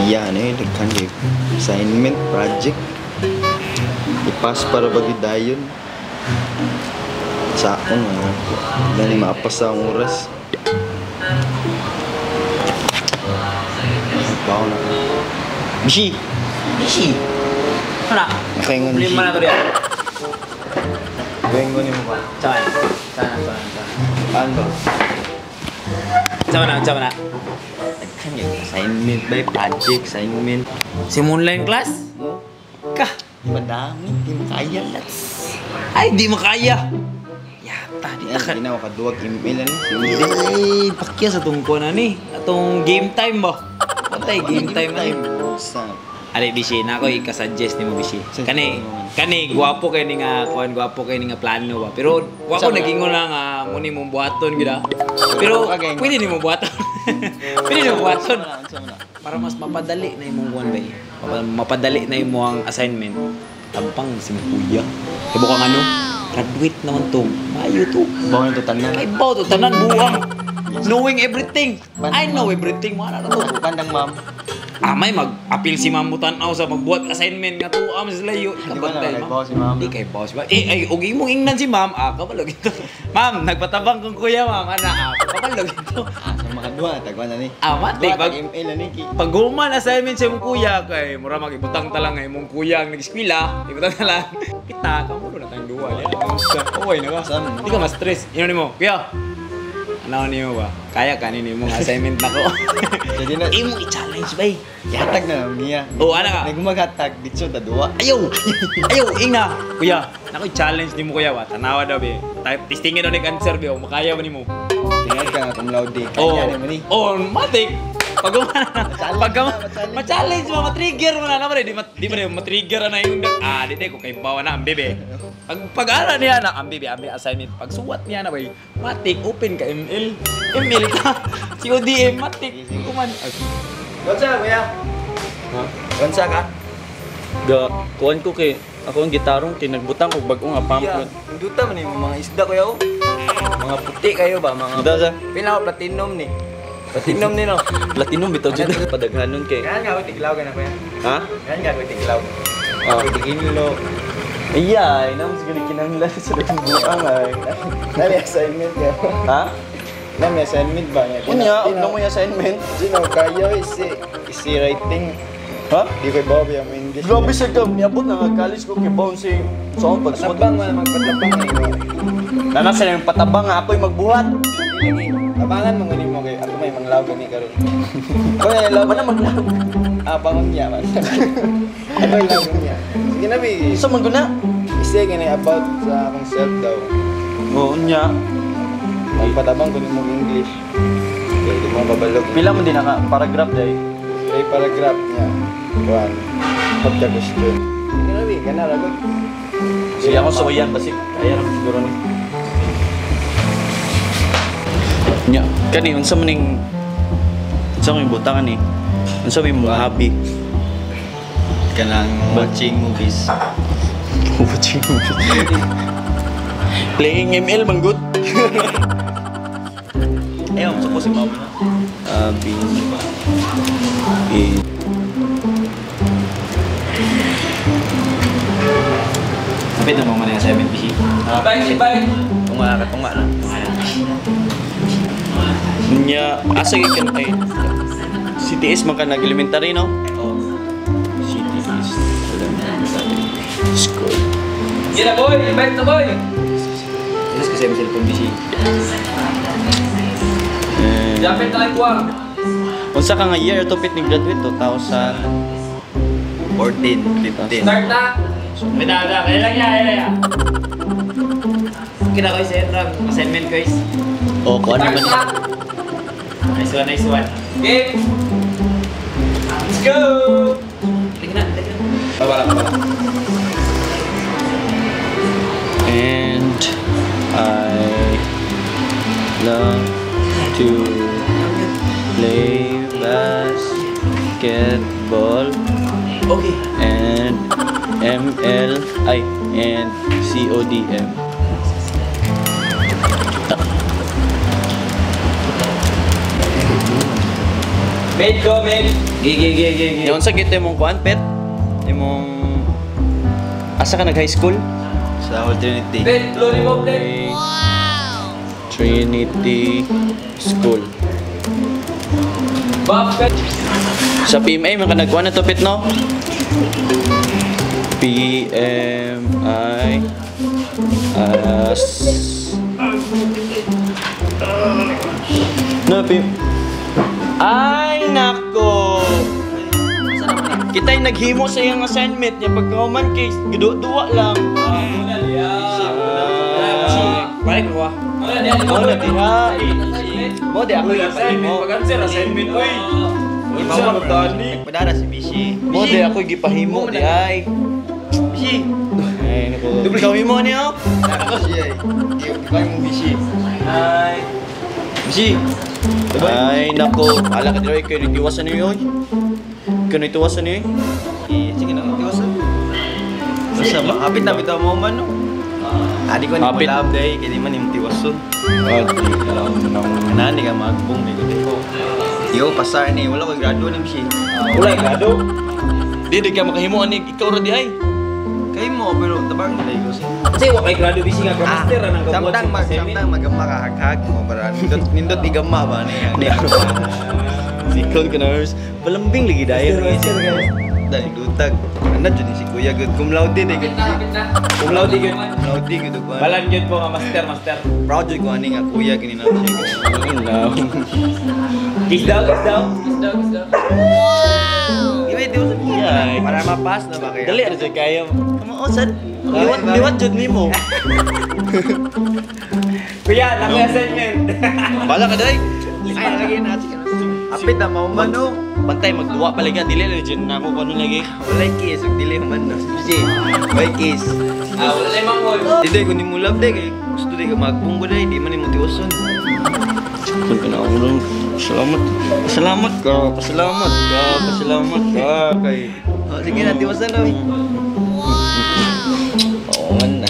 Iya ano eh, daghan kay assignment, project. I-pass para ba gyud dayon. Sa akong nga. Dali maapas sa akong oras. Bawo na. Bishi! Bishi. Ano na? Nakaingon Problema Bishi. na to diya. Gaingon nimo ba? Tsaka na. Tsaka na, tsaka na, tsaka na. Paano ba? Tsaka na, tsaka na. Daghan kay assignment ba? Project, assignment. Si online class? No? Ka. Madami, di makaya. Ay, di makaya. Yata, di Di ta ka. na makaduwag email ano. Si Ay, pakya sa tong kuwan na ni. Atong game time ba? Patay, game time na. Sa Ali, Bishi, na ako i-suggest nimo, Bishi. Suggest Kani, mo man. kani gwapo kay ni nga kuan, gwapo kay ni nga plano ba. Pero wa ko Sa- nagingon lang nga mo ni mong buhaton gid ah. Pero Okay. pwede nimo buhaton. Pwede nimo buhaton. Unsa man na? Para mas mapadali na imong kuan ba. Eh. Mapadali na imo ang assignment. Tampang si mo kuya. Kay bukang ano, graduate naman to. Maayo to. Bawo na to tanan. Kay bawo to tanan buwang. Knowing everything. I know everything. Mga na to. Pandang ma'am. Amay mag-appeal si ma'am mo tan-aw sa magbuhat assignment nga tuwa man sila yo. Di ba na, Ikabantay kay ma'am. boss si ma'am? Di kay boss ba? Eh ay og imong ingnan si ma'am, ah kabalo gito. Ma'am, nagpatabang kong kuya ma'am ana, ah kabalo gito. Ah, sa makaduwa tagwa na ni. Ah, mati Duwa, pag tag email na ni. Pag human assignment sa imong kuya kay mura magibutang ta lang nga imong kuya ang nag-eskwela, ibutang ta lang. Kita ka mo na tayong duwa niya. Okay na ka. Saan? Di ka ma-stress. Ino nimo, kuya. Ano nimo ba? Kaya ka ni imong assignment nako. Jadi na Imong i-challenge bay. ihatag na lang niya. Oh, ana ka. Nagumaghatag ditso ta duwa. Ayaw! Ayaw! Ingna! Kuya, nakoy challenge nimo kuya wa. Tanawa daw be. Testingin daw ni answer be. O makaya ba nimo? Tingnan ka nga cum laude. Kaya ni mo ni. Oh, matik. Pag Ma-challenge pag na, ma-challenge. ma-challenge mo, ma-trigger mo na naman eh. Di ba ma-trigger na yung ah, di ko kay bawa na ang bebe. Pag pag-ara niya na ang bebe, ang assignment. Pag suwat niya na bay, matik open ka ML. ML ka. CODM matik. Kuman. Unsa kuya? Ha? Unsa ka? Ga, kuan ko kay ako ang gitarong kay nagbutang og bag-o nga pump. Yeah. Duta man ni mga isda kuya oh. Mga puti kayo ba mga Duta sa Pila ko platinum ni. Platinum ni no. platinum bitaw jud padaghanon kay. Kaya nga ako tiglaw ka na kuya. Ha? Kaya nga ako tiglaw. Ah. Tigilo. Iya, ay namo siguro kinahanglan sa daghang buang ay. Nami assignment ka. Ha? Nami assignment ba niya? Unya, og na mo yung assignment. Di na kaya isi isi writing. Ha? Di ko ibaw yung English. Grabe sa ka, niabot na nga college ko kay bounce sa akong pagsuot. Patabang man magpatabang na imo. Nana sa yung patabang nga ako'y magbuhat. Dili lagi. Tabangan mo ngani mo kay ako may manglaw gani karon. Ako na law Wala maglaw. Ah, bangon niya man. Ako yung law niya. Sige na bi. Sa man guna? Isi gani about sa akong self daw. Oo unya. Magpatabang ko nimo English. Kay di mo kabalog. Pila man din naka paragraph day. May paragraph niya. Kuan. Pagka question. Sige na bi, kana ra gud. Sige ako suwayan basig kaya ra siguro ni. Nya, kani unsa man ning unsa may butangan ni? Unsa may mga hobby? Kanang watching movies. Watching movies. Playing ML man good. Ayaw, sa ko si mama na. Hobby. Eh, Kapit na mo man yung assignment BC. Bye, bye. Tunga ka, tunga na. Nya, asa gyud ka kay CTS man ka nag-elementary no? Oh. CTS Elementary School. Sige na boy, invite na boy. Isus kasi yung cellphone BC. Eh, Japet na lang kuwang. Unsa ka nga year to pit ni graduate 2000 14, 15. Start na! Wait na, wait na. Kaya lang yan, kaya lang yan. Kita ko yung assignment guys. Oh, kuan naman. Nice one, nice one. Game! Let's go! Lagi na, lagi na. Baba lang, baba lang. And I love to play basketball Okay. and ML I and CODM. Mate go, mate. Gi gi gi gi gi. Nya unsa gito imong kuan, Pet? Imong asa ka nag high school? Sa Holy Trinity. Pet, blow ni mo, Pet. Wow. Trinity School. Buff, Pet. Sa PMA man ka nagkuan na to, Pet, no? PMI as No, P. Ay, nako! Kita'y naghimo sa iyang assignment niya pagkahuman kay duwa lang. Balik ko ah. Mo na diha. Mo di ako gipahimo. Pag-answer assignment oy. Unsa man tani? Padara si Bishi. Mo di ako gipahimo di ay. Bishi. Ay nako. Ikaw himo niyo? Bishi ay. Ikaw mo Bishi. Ay. Bishi. Ay nako, ala ka diri kay nitiwasan niyo oy. Kay nitiwasan niyo. Eh, sige na, tiwasan. Basta ba, hapit na bitaw mo man no. Adi ko ni Hapit. malab day, kay di man imong tiwason. Ay, Nani ka magbong ni ko. Yo, pasar ni, wala ko grado ni Bishi. Wala grado. Di ka makahimo ani ikaw ra di ay. Kay mo pero tabang nila ko sa. Kasi wa kay grado busy nga ka master anang kabuhat Samtang mag samtang magama ka haghag mo para nindot nindot igama ba niya. Sikon ka na nurse. Palambing lagi dayon. Dali dutag. Ana jud ni si Kuya good cum laude day gud. Cum laude gyud. Cum laude gud ko. Balan gyud po nga master, master. Proud jud ko ani nga kuya kini na siya. Kiss daw, kiss daw. Ibe di usap Yeah. para mapas na ba kaya? Dali ra jud kayo. Kamo sad. Liwat liwat jud nimo. Kuya, nako assignment. Bala ka day. Ay, lagi na sige na. Apit na mao man no. Bantay magduwa pa lagi dili ra jud nako kuno lagi. Walay kiss ug dili man no. Sige. Walay kiss. Ah, wala na manghol. Di ko nimo love day kay gusto day ka magbong ko day di man nimo tiwason. Kun ka na ulo. Salamat. Salamat ka. Pasalamat ka. Pasalamat ka kay. Oh, sige na tiwasan oy. Oo man na.